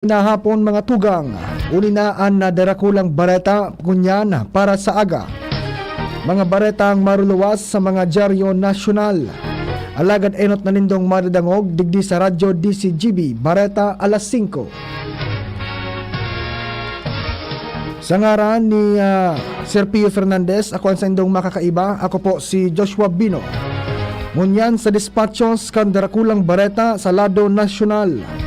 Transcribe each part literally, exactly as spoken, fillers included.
Nahapon, mga tugang, uni na an, ah, Darakulang Bareta ngunyan para sa aga. Mga baretang maruluwas sa mga dyaryo nasyonal. Alagad enot na nindong madadangog digdi sa Radyo D C G B, Bareta alas singko. Sa ngaran ni, ah, Sir Pio Fernandez, ako an saindong makakaiba. Ako po si Joshua Bino. Ngunyan sa despachos kan Darakulang Bareta sa lado nasyonal.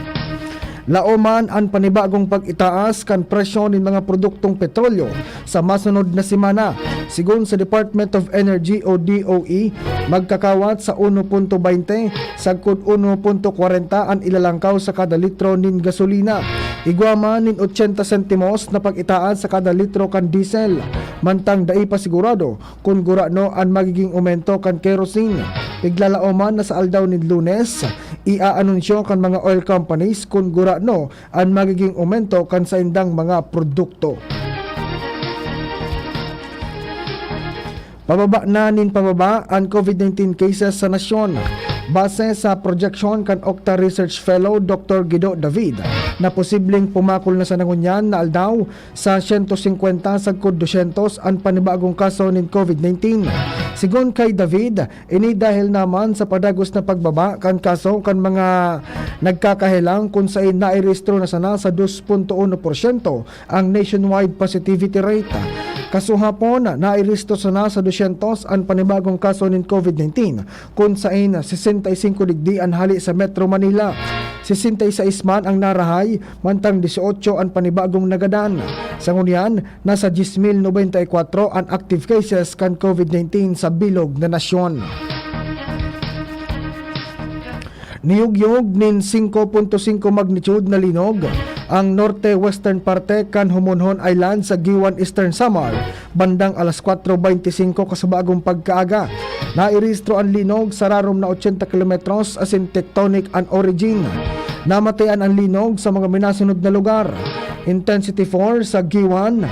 Laoman an panibagong pag-itaas kan presyo nin mga produktong petrolyo sa masunod na semana. Sigon sa Department of Energy o D O E, magkakawat sa uno punto baynte sagkod uno punto kwarenta an ilalangkaw sa kada litro nin gasolina. Igwa man nin ochenta sentimos na pag-itaas sa kada litro kan diesel. Mantang dai pa sigurado kun gurano an magiging omento kan kerosene. Piglalaoman na sa aldaw nin Lunes, iaanunsyo kan mga oil companies kun gurano an magiging omento kan saindang mga produkto. Pababa na nin pababa an COVID nineteen cases sa nasyon. Base sa projeksyon kan Octa Research Fellow Doctor Guido David, na posibleng pumakol na sana ngunyan na aldaw sa siyento singkwenta sagkod dusyentos an panibagong kaso nin COVID nineteen. Sigon kay David, ini dahil naman sa padagos na pagbaba kan kaso kan mga nagkakahelang, kun sain nairehistro na sana sa dos punto uno porsyento ang nationwide positivity rate. Kasuhapon, nairehistro sana sa dusyentos an panibagong kaso nin COVID nineteen, kun sain sesenta y singko digdi an hale sa Metro Manila. Sesenta y seis man ang narahay, mantang dieciocho an panibagong nagadan. Sa ngunyan, nasa dies mil nobenta y kwatro an active cases kan COVID nineteen sa bilog na nasyon. Niyugyog nin singko punto singko magnitude na linog ang norte-western parte kan Homonhon Island sa Guiuan, Eastern Samar, bandang alas kwatro beinti singko kasubagong pagkaaga. Nairehistro an linog sa rarom na ochenta kilometros asin tectonic an origin. Namatian an linog sa mga minasunod na lugar: Intensity four sa Guiuan,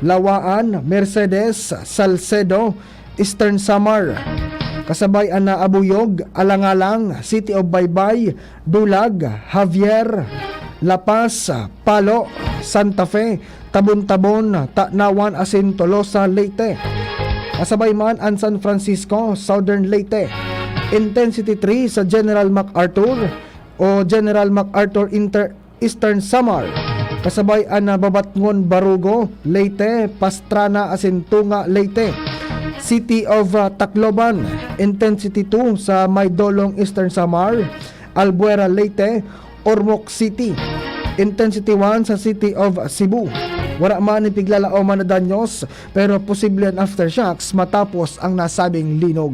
Lawaan, Mercedes, Salcedo, Eastern Samar. Kasabay an Abuyog, Alang-alang, City of Baybay, Dulag, Javier, La Paz, Palo, Santa Fe, Tabon-tabon, Tacnawan asin Tolosa, Leyte. Kasabay man an San Francisco, Southern Leyte. Intensity three sa General MacArthur o General MacArthur Inter-, Eastern Samar. Kasabay an Babatngon, Barugo, Leyte, Pastrana asin Tunga, Leyte. City of, ah, Tacloban, intensity two sa Maydolong, Eastern Samar, Albuera, Leyte, Ormoc City, intensity one sa City of Cebu. Wara man nin piglalaoman na danyos, pero posible an aftershocks matapos ang nasabing linog.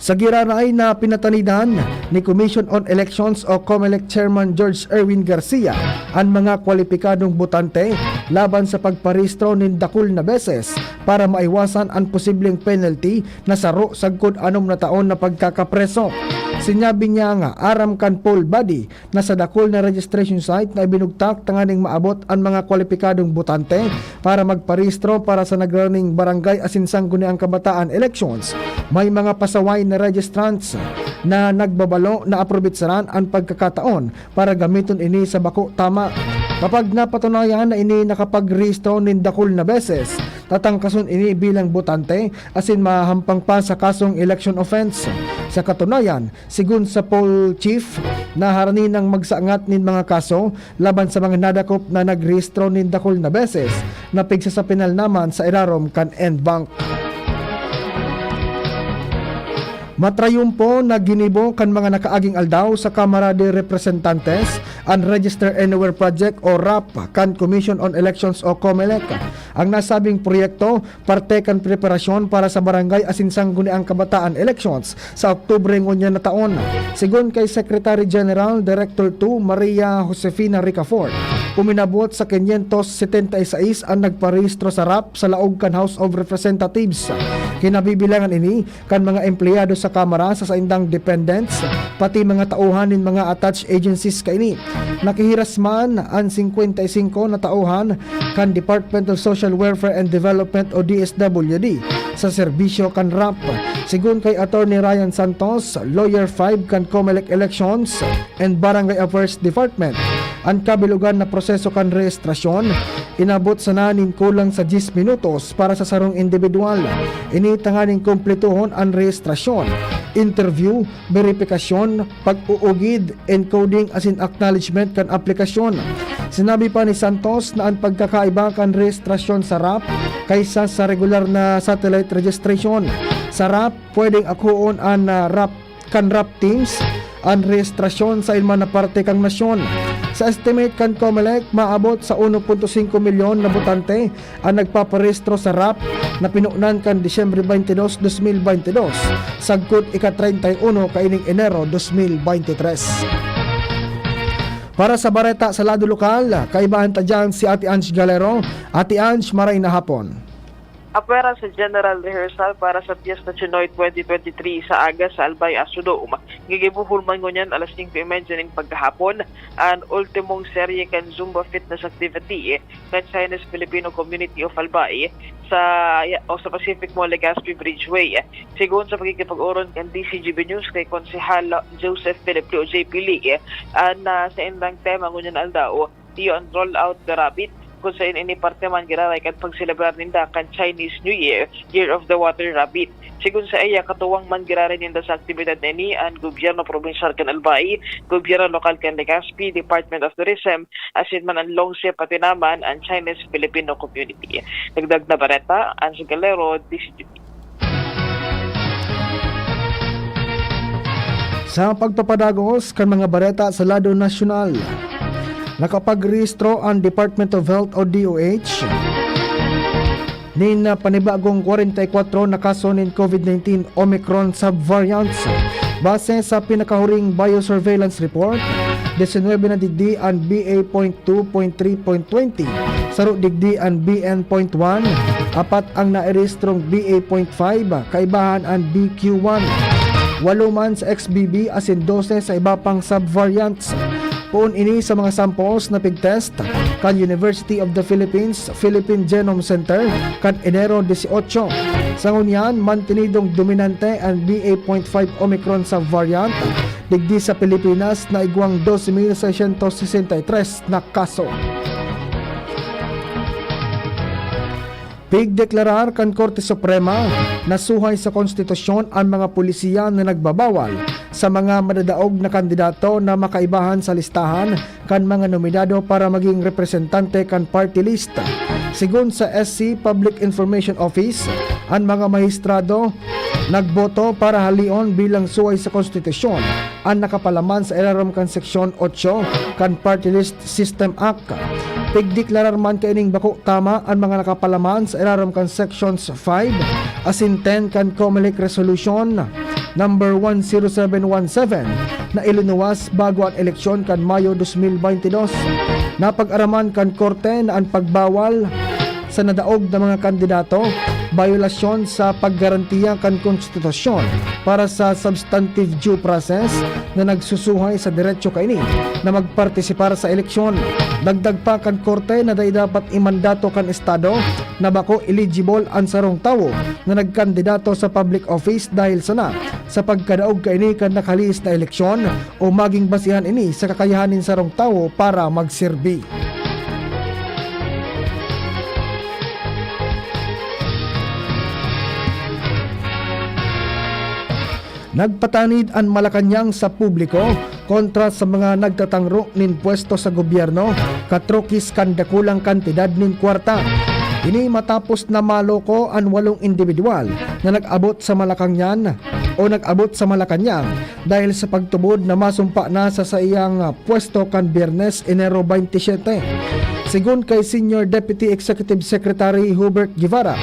Sa giraray na pinatanidan ni Commission on Elections o COMELEC Chairman George Erwin Garcia an mga kwalipikadong botante laban sa pagparehistro nin dakul na beses para maiwasan an posibleng penalty na saro sagkod anom na taon na pagkakapreso. Sinabi niya nga aram kan poll body na sa dakul na registration site na ibinugtak tanganing maabot an mga kwalipikadong botante para magparehistro para sa nagraning barangay asin sangguniang kabataan elections, may mga pasaway na registrants na nagbabalo na aprobetsaran an pagkakataon para gamiton ini sa bako tama. Kapag napatunayan na ini nakapagrehistro nin dakul na beses, tatangkason ini bilang botante asin mahahampang pa sa kasong election offense. Sa katunayan, sigon sa poll chief, na harani nang magsangat nin mga kaso laban sa mga nadakop na nagrehistro nin dakul na beses na pigsasapinal naman sa irarom kan N bank. Matrayumpo na ginibo kan mga nakaaging aldaw sa Kamara de Representantes an Register Anywhere Project o rap kan Commission on Elections o COMELEC. Ang nasabing proyekto parte kan preparasyon para sa barangay asin sangguniang kabataan elections sa Oktubre ngunyan na taon. Sigon kay Secretary General Director two Maria Josefina Ricafort, uminabot sa quinientos setenta y seis an nagparehistro sa rap sa laog kan House of Representatives. Kinabibilangan ini kan mga empleyado sa Kamara sa saindang dependents, pati mga tauhan nin mga attached agencies kaini. Nakihiras man an singkwenta y singko na tauhan kan Department of Social Welfare and Development o D S W D, sa serbisyo kan rap. Sigon kay Attorney Ryan Santos, Lawyer five kan Comelec Elections and Barangay Affairs Department, an kabilogan na proseso kan rehistrasyon inabot sana nin kulang sa diyes minutos para sa sarong indibidwal. Ini tanganing kumplituhon an rehistrasyon, interview, beripikasyon, pag-uugid, encoding asin acknowledgement kan aplikasyon. Sinabi pa ni Santos na an pagkakaiba kan rehistrasyon sa rap kaysa sa regular na satellite registration. Sa rap, pwedeng akhoon an, ah, rap kan rap teams an rehistrasyon sa iman na parte kan nasyon. Sa estimate kan Comelec, maabot sa uno punto singko milyon na botante an nagpaparehistro sa rap na pinunan kan Disyembre twenty-two, twenty twenty-two, sagkod ika-treinta y uno kaining Enero twenty twenty-three. Para sa bareta sa lado lokal, kaibahan ta diyan si Ate Ange Galero. Ate Ange, maray na hapon. Apwera sa general rehearsal para sa Fiesta Chinoy twenty twenty-three sa aga sa Albay Astrodome, gigibohon man ngunyan alas singko y medya nin pagkahapon an ultimong serye kan Zumba Fitness activity kan Chinese Filipino Community of Albay sa, o sa Pacific Mall Legazpi Bridgeway. Sigon sa pakikipag-oron kan D C G B News kay Konsehal Joseph Philip Leo, J P Lee, an, ah, saindang tema ngunyan aldaw, iyo an Roll Out the Rabbit, kun saen ini parte man giraray kan pagselebrar ninda kan Chinese New Year, Year of the Water Rabbit. Sigon saiya, katuwang man giraray ninda sa aktibidad na ini an gobyerno probinsyal kan Albay, gobyerno lokal kan Legazpi, Department of Tourism, asin man an LONCE, pati na man an Chinese Filipino community. Dagdag na bareta, Ange Galero, D C G. Sa pagpapadagos kan mga bareta sa lado nasyonal, nakapagrehistro an Department of Health o D O H nin, ah, panibagong kwarenta y kwatro na kaso nin COVID nineteen Omicron subvariants. Base sa pinakahuring biosurveillance report, diecinuebe na digdi an B A point two, point three, point twenty, saro digdi an B N point one, apat ang nairehistrong B A point five, kaibahan an B Q one. Walo man sa X B B asin dose sa iba pang subvariants. Poon ini sa mga samples na pig-test kan University of the Philippines Philippine Genome Center kan Enero dieciocho. Sa ngunyan, mantenidong dominante an B A point five Omicron subvariant digdi sa Pilipinas na igwang doce mil seiscientos sesenta y tres na kaso. Pigdeklarar kan Korte Suprema na suhay sa konstitusyon an mga polisiya na nagbabawal sa mga madadaog na kandidato na makaibahan sa listahan kan mga nominado para maging representante kan party list. Sigon sa S C Public Information Office, an mga mahistrado nagboto para halion bilang suhay sa konstitusyon an nakapalaman sa ilarom kan Seksyon otso kan Party List System Act. Pigdeklarar man kaining bako tama an mga nakapalaman sa ilarom kan Sections five asin ten kan Comelec Resolution number one zero seven one seven na ilinuwas bago an eleksyon kan Mayo dos mil baynte dos. Napag-araman kan Korte na an pagbawal sa nadaog na mga kandidato, bayolasyon sa paggarantiya kan konstitusyon para sa substantive due process na nagsusuhay sa derecho kaini na magpartisipar sa eleksyon. Dagdag pa kan Korte na dai dapat imandato kan Estado na bako eligible an sarong tawo na nagkandidato sa public office dahil sana sa pagkadaog kaini kan nakalihis na eleksyon o maging basehan ini sa kakayahan nin sarong tawo para magserbi. Nagpatanid an Malacañang sa publiko kontra sa mga nagtatangro nin pwesto sa gobyerno, katrukis kan dakulang kantidad nin kwarta. Ini matapos na maloko an walong indibidwal na nag-abot sa Malacañang o nag-abot sa Malacañang dahil sa pagtubod na masumpa na sa saiyang, ah, pwesto kan Biyernes, Enero baynte siyete. Sigon kay Senior Deputy Executive Secretary Hubert Guevara,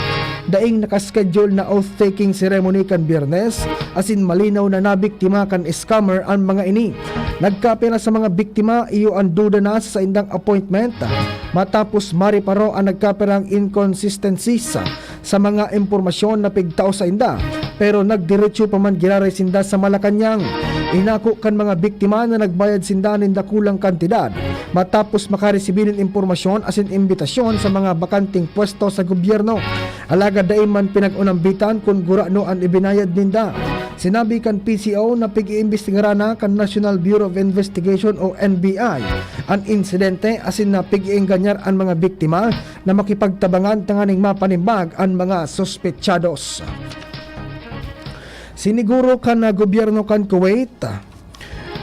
daing nakaschedule na oath-taking ceremony kan Biyernes, asin malinaw na nabiktima kan scammer an mga ini. Nagkapira sa mga biktima, iyo an duda na sa saindang appointment, matapos mariparo an nagkapirang inconsistencies sa mga impormasyon na pigtao sainda, pero nagdiretso pa man giraray sinda sa Malacañang. Inako kan mga biktima na nagbayad sinda nin dakulang kantidad matapos makaresibi nin impormasyon asin imbitasyon sa mga bakanteng pwesto sa gobyerno. Alagad dai man pinag-unambitan kun gurano an ibinayad ninda. Sinabi kan P C O na pig-iimbestigaran na kan National Bureau of Investigation o N B I an insidente asin na pig-iingganyar an mga biktima na makipagtabangan tanganing mapanimbag an mga suspetsados. Siniguro kan, ah, gobyerno kan Kuwait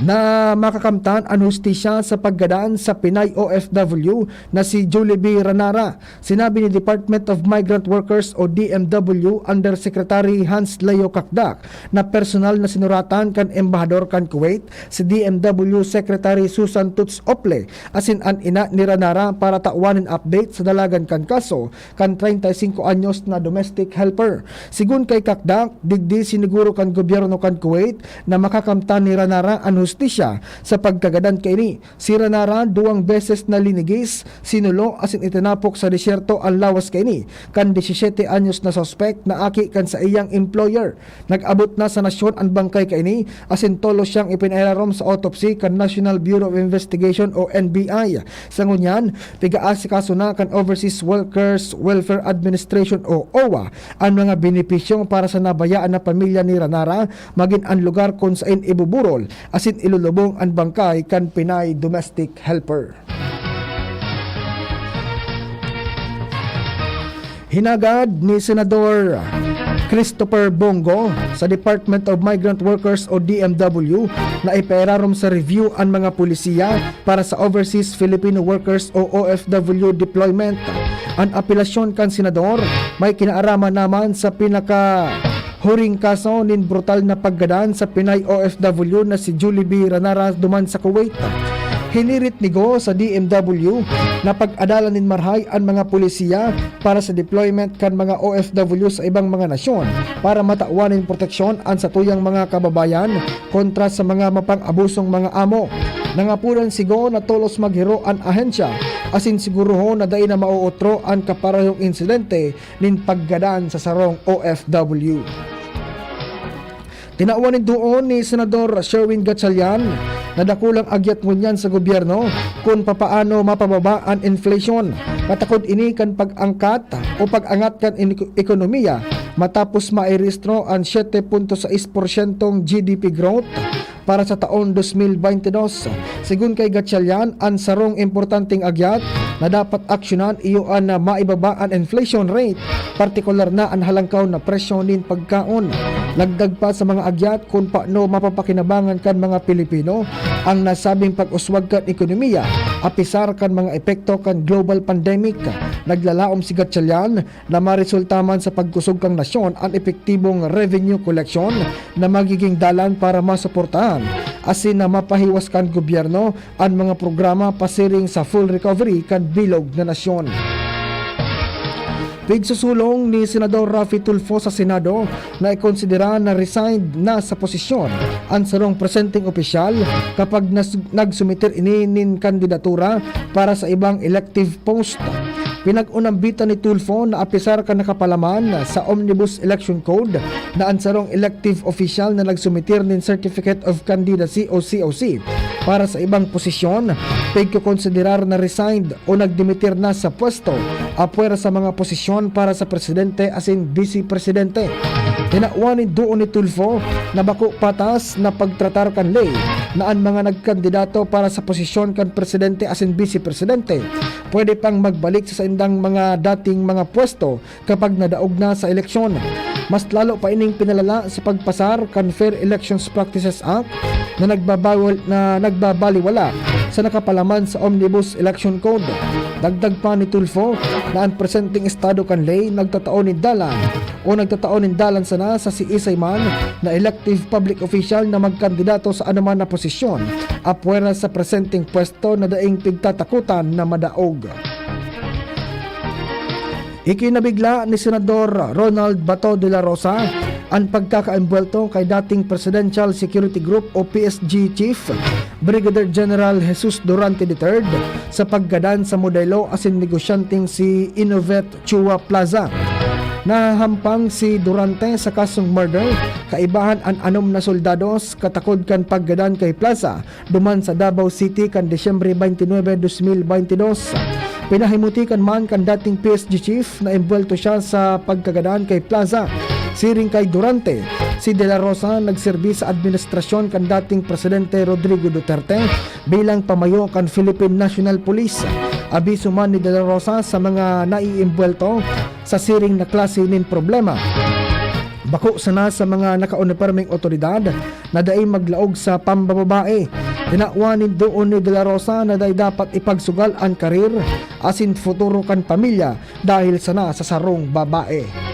na makakamtan an hustisya sa paggadan sa Pinay O F W na si Julie B Ranara. Sinabi ni Department of Migrant Workers o D M W Undersecretary Hans Leo Kakdak na personal na sinuratan kan embahador kan Kuwait, si D M W Secretary Susan Toots Ople, asin an ina ni Ranara para tawan nin update sa dalagan kan kaso kan treinta y cinco anyos na domestic helper. Sigon kay Kakdak, digdi siniguro kan gobyerno kan Kuwait na makakamtan ni Ranara an hustisya sa pagkagadan kaini. Si Ranara duwang beses na linigis, sinulo asin itinapok sa desyerto an lawas kaini kan disisiete anyos na suspek na aki kan saiyang employer. Nag-abot na sa nasyon an bangkay kaini asin tolos siyang ipinairarom sa autopsy kan National Bureau of Investigation o N B I. Sa ngunyan, pig-aasikaso na kan Overseas Workers Welfare Administration o O W A an mga benepisyo para sa nabayaan na pamilya ni Ranara, magin an lugar kun saen ibuburol asin ilulubong an bangkay kan Pinay domestic helper. Hinagad ni Senador Christopher Bong Go sa Department of Migrant Workers o D M W na ipairarom sa review an mga polisiya para sa Overseas Filipino Workers o O F W deployment. An apelasyon kan senador may kinaaraman na man sa pinakahuring kaso nin brutal na paggadan sa Pinay O F W na si Julie B Ranara duman sa Kuwait. Hinirit ni Go sa D M W na pag-adalan nin marahay an mga polisiya para sa deployment kan mga O F W sa ibang mga nasyon para matawan nin proteksyon an satuyang mga kababayan kontra sa mga mapang-abusong mga amo. Nangapodan si Go na tolos maghiro an ahensya asin sigurohon na dai na maootro an kaparehong insidente nin paggadan sa sarong O F W. Tinawan nin duon ni Senador Sherwin Gatchalian na dakulang agyat ngunyan sa gobyerno kun papaano mapababa an inflation. Katakod ini kan pag-angkat o pag-angat kan in-, ekonomiya matapos mairehistro an siete punto sais porsyentong G D P growth para sa taon dos mil baynte dos. Sigon kay Gatchalian, an sarong importanteng agyat na dapat aksyonan iyo an maibaba an inflation rate, partikular na an halangkaw na presyo nin pagkaon. Lagdag pa sa mga agyat kun paano mapapakinabangan kan mga Pilipino ang nasabing pag-uswag kan ekonomiya, apisar kan mga epekto kan global pandemic. Naglalaom si Gatchalian na maresulta man sa pagkusog kan nasyon an epektibong revenue collection na magiging dalan para masuportahan asin na mapahiwas kan gobyerno an mga programa pasiring sa full recovery kan bilog na nasyon. Pigsusulong ni Senador Raffy Tulfo sa Senado na ikonsidera na resigned na sa posisyon an sarong presenteng opisyal kapag nas-, nagsumiter ini nin kandidatura para sa ibang elective post. Pinag-unambitan ni Tulfo na apisar kan nakapalaman sa Omnibus Election Code na an sarong elective official na nagsumitir nin Certificate of Candidacy o C O C para sa ibang posisyon, pigkokonsiderar na resigned o nagdimitir na sa pwesto apwera sa mga posisyon para sa presidente asin bisi presidente. Tinawan nin duon ni Tulfo na bako patas na pagtratar kan ley na an mga nagkandidato para sa posisyon kan presidente asin bisi presidente pwede pang magbalik sa saindang mga dating mga pwesto kapag nadaog na sa eleksyon. Mas lalo pa ining pinalala sa pagpasar kan Fair Elections Practices Act na nagbabawal, na nagbabaliwala sa nakapalaman sa Omnibus Election Code. Dagdag pa ni Tulfo na an presenteng estado kan ley nagtatao nin dalan o nagtatao nin dalan sana sa siisay man na elective public official na magkandidato sa anuman na posisyon apwera sa presenteng pwesto na daing pigtatakotan na madaog. Ikinabigla ni Senador Ronald Bato de la Rosa an pagkakaembwelto kay dating Presidential Security Group o P S G Chief Brigadier General Jesus Durante the third sa paggadan sa modelo asin negosyanteng si Innovet Chua Plaza. Nahahampang si Durante sa kasong murder, kaibahan an anom na soldados katakod kan paggadan kay Plaza duman sa Davao City kan Disyembre twenty-nine, dos mil bentidós. Pinahimuti kan man kan dating P S G chief na embwelto siya sa pagkagadan kay Plaza. Siring kay Durante, si De La Rosa nagserbi sa administrasyon kan dating Presidente Rodrigo Duterte bilang pamayo kan Philippine National Police. Abiso man ni De La Rosa sa mga naiimbwelto sa siring na klase nin problema. Bako sana sa mga nakaunipormeng otoridad na dai maglaog sa pambababae. Tinawan nin doon ni De La Rosa na dai dapat ipagsugal an karir asin futuro kan pamilya dahil sana sa sarong babae.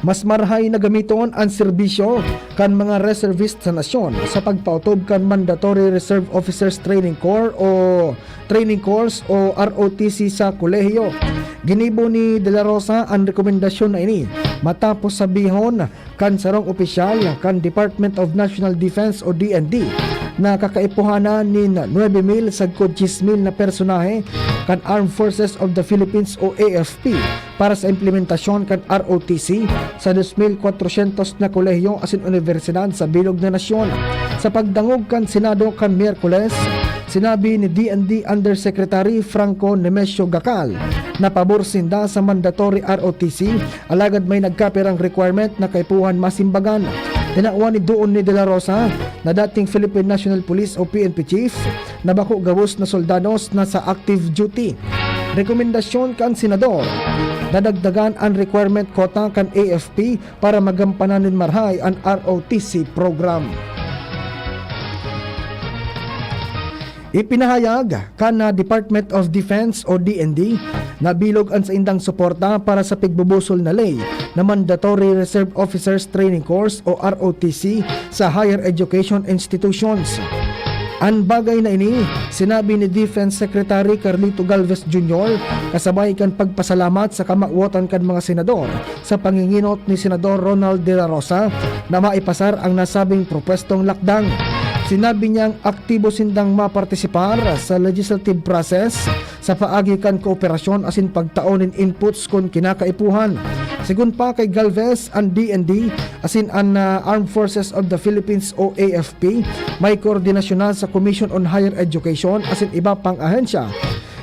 Mas marahay na gamiton an serbisyo kan mga reservist sa nasyon sa pagpaotob kan Mandatory Reserve Officers Training Corps o Training Course o R O T C sa kolehiyo. Ginibo ni De La Rosa an rekomendasyon na ini matapos sabihon kan sarong opisyal kan Department of National Defense o D N D na kakaipuhanan nin nuebe mil sagkod dyes mil na personahe kan Armed Forces of the Philippines o A F P para sa implementasyon kan R O T C sa dos mil kwatrosyentos na kolehiyo asin unibersidad sa bilog na nasyon. Sa pagdangog kan Senado kan Miyerkules, sinabi ni D N D Undersecretary Franco Nemesio Gacal na pabor sinda sa mandatory R O T C, alagad may nagkapirang requirement na kaipuhan masimbagan. Tinawan ni doon ni De La Rosa na dating Philippine National Police o P N P chief na bako gabos na soldados na sa active duty. Rekomendasyon kan Senador, dadagdagan an requirement quota kan A F P para magampanan nin marahay an R O T C program. Ipinahayag kan na Department of Defense o D N D na bilog an saindang suporta para sa pigbubusol na ley na Mandatory Reserve Officers Training Course o R O T C sa higher education institutions. An bagay na ini, sinabi ni Defense Secretary Carlito Galvez Junior, kasabay kan pagpasalamat sa kamawotan kan mga senador sa panginginot ni Senador Ronald De La Rosa na maipasar ang nasabing propwestong lakdang. Sinabi niyang aktibo sindang mapartisipar sa legislative process sa paagi kan kooperasyon asin pagtao nin inputs kun kinakaipuhan. Sigon pa kay Galvez, an D N D asin an, ah, Armed Forces of the Philippines o A F P may koordinasyon na sa Commission on Higher Education asin iba pang ahensya.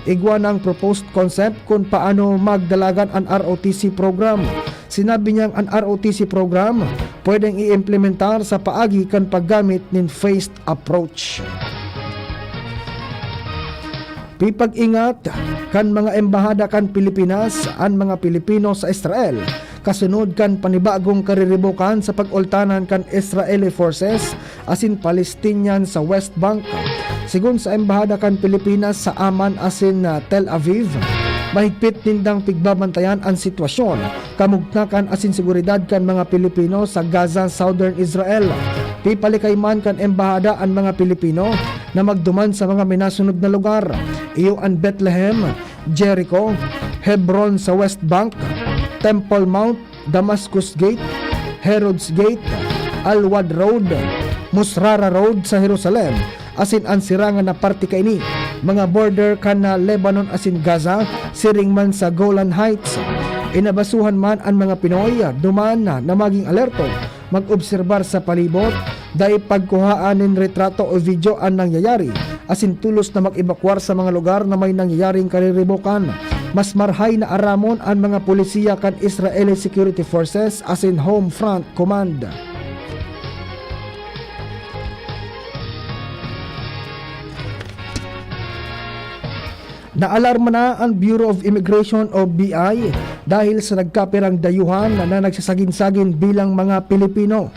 Igwa na ang proposed concept kun paano magdalagan an R O T C program. Sinabi niyang an R O T C program pwedeng i-implementar sa paagi kan paggamit nin phased approach. Pipag-ingat kan mga embahada kan Pilipinas an mga Pilipino sa Israel, kasunod kan panibagong kariribokan sa pag-ultanan kan Israeli forces asin Palestinian sa West Bank. Sigon sa Embahada kan Pilipinas sa Amman asin, ah, Tel Aviv, mahigpit nindang pigbabantayan an sitwasyon, kamugtakan asin seguridad kan mga Pilipino sa Gaza, Southern Israel. Pipalikay man kan Embahada an mga Pilipino na magduman sa mga minasunod na lugar, iyo an Bethlehem, Jericho, Hebron sa West Bank, Temple Mount, Damascus Gate, Herod's Gate, Alwad Road, Musrara Road sa Jerusalem, asin an sirangan na parte kaini, mga border kan na Lebanon asin Gaza, siring man sa Golan Heights. Inabasuhan man an mga Pinoy, duman na, na maging alerto, mag-obserbar sa palibot, dai pagkuhaan nin retrato o video an nangyayari, asin tolos na mag-ebakwar sa mga lugar na may nangyayaring kariribokan. Mas marahay na aramon an mga polisiya kan Israeli Security Forces asin Home Front Command. Naalarma na an Bureau of Immigration o B I dahil sa nagkapirang dayuhan na nagsasagin-sagin bilang mga Pilipino.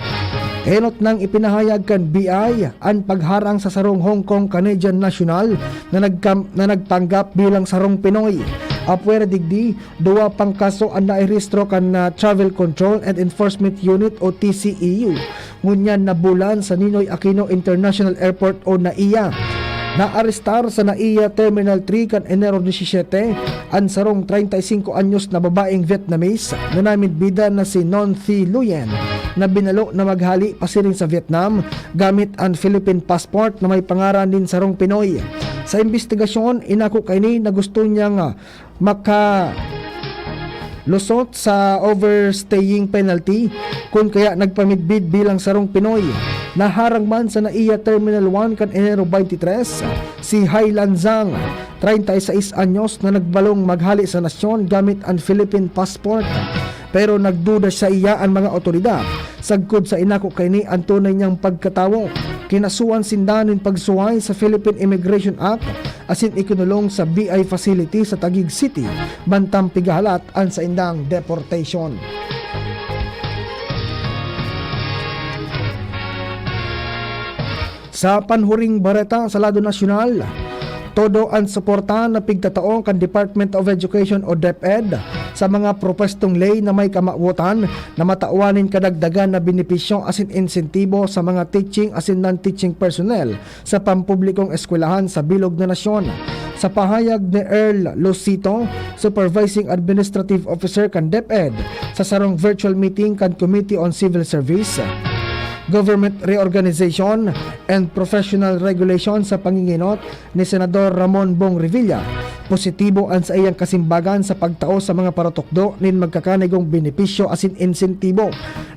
Enot nang ipinahayag kan B I an pagharang sa sarong Hong Kong Canadian national na nagkam-, na nagpanggap bilang sarong Pinoy. Apwera digdi, duwa pang kaso an nairehistro kan, ah, Travel Control and Enforcement Unit o T C E U. Ngunyan na bulan sa Ninoy Aquino International Airport o NAIA. Naarestar sa NAIA Terminal three kan Enero disisiyete an sarong treinta y cinco anyos na babaeng Vietnamese na namidbida na si Non Thi Luyen, na binalo na maghali pasiring sa Vietnam gamit an Philippine passport na may pangaran nin sarong Pinoy. Sa imbestigasyon, inako kaini na gusto niyang, ah, makalusot sa overstaying penalty, kun kaya nagpamidbid bilang sarong Pinoy. Naharang man sa NAIA Terminal one kan Enero twenty-three, si Hai Lanzang, treinta y seis anyos, na nagbalong maghale sa nasyon gamit an Philippine passport. Pero nagduda saiya an mga awtoridad. Sagkod sa inako kaini an tunay niyang pagkatawo, kinasuhan sinda nin pagsuhay sa Philippine Immigration Act asin ikinulong sa B I facility sa Taguig City, bantang pigahalat an saindang deportation. Sa panhuring bareta sa lado nasyonal, todo an suporta na pigtatao kan Department of Education o DepEd sa mga propwestong ley na may kamawotan na matawan nin kadagdagan na benepisyo asin insentibo sa mga teaching asin non-teaching personnel sa pampublikong eskwelahan sa bilog na nasyon. Sa pahayag ni Earl Lucito, Supervising Administrative Officer kan DepEd, sa sarong virtual meeting kan Committee on Civil Service, Government Reorganization and Professional Regulation sa panginginot ni Senador Ramon Bong Revilla, positibo an saiyang kasimbagan sa pagtao sa mga paratukdo nin magkakanigong benepisyo asin insentibo.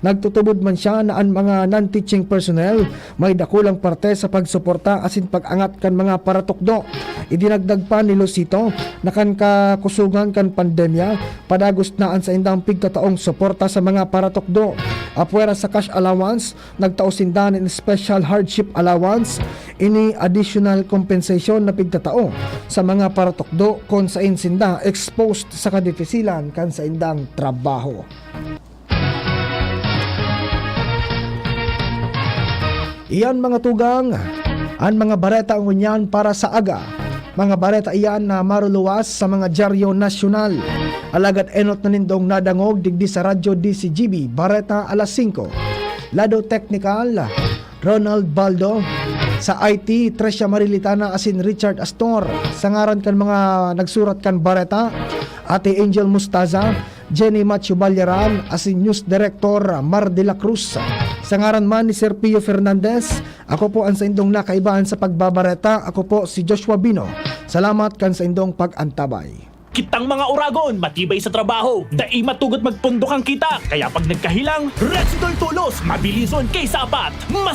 Nagtutubod man siya na an mga non-teaching personnel may dakulang parte sa pagsuporta asin pag-angat kan mga paratukdo. Idinagdag pa ni Lucito na kan kakusogan kan pandemya, padagos na an saindang pigtataong suporta sa mga paratukdo. Apwera sa cash allowance, nagtao sinda nin special hardship allowance, ini additional compensation na pigtatao sa mga paratukdo kun sain sinda exposed sa kadifisilan kan saindang trabaho. Iyan, mga tugang, an mga bareta ngunyan para sa aga. Mga bareta iyan na maruluwas sa mga dyaryo nasyonal. Alagad enot na nindong nadangog digdi sa Radyo D C G B, Bareta alas singko. Lado teknikal, Ronald Baldo. Sa I T, Tricia Marilitana asin Richard Astor. Sa ngaran kan mga nagsurat kan bareta, Ate Angel Mustaza, Jenny Macho Ballaran, asin News Director Mar de la Cruz. Sa ngaran man ni Sir Pio Fernandez, ako po an saindong nakaibahan sa pagbabareta. Ako po si Joshua Bino. Salamat kan saindong pag-antabay. Kitang mga oragon, matibay sa trabaho, dai matugot magpundok ang kita. Kaya pag nagkahilang, Rexidol Tolos, mabilison kay sapat. Mas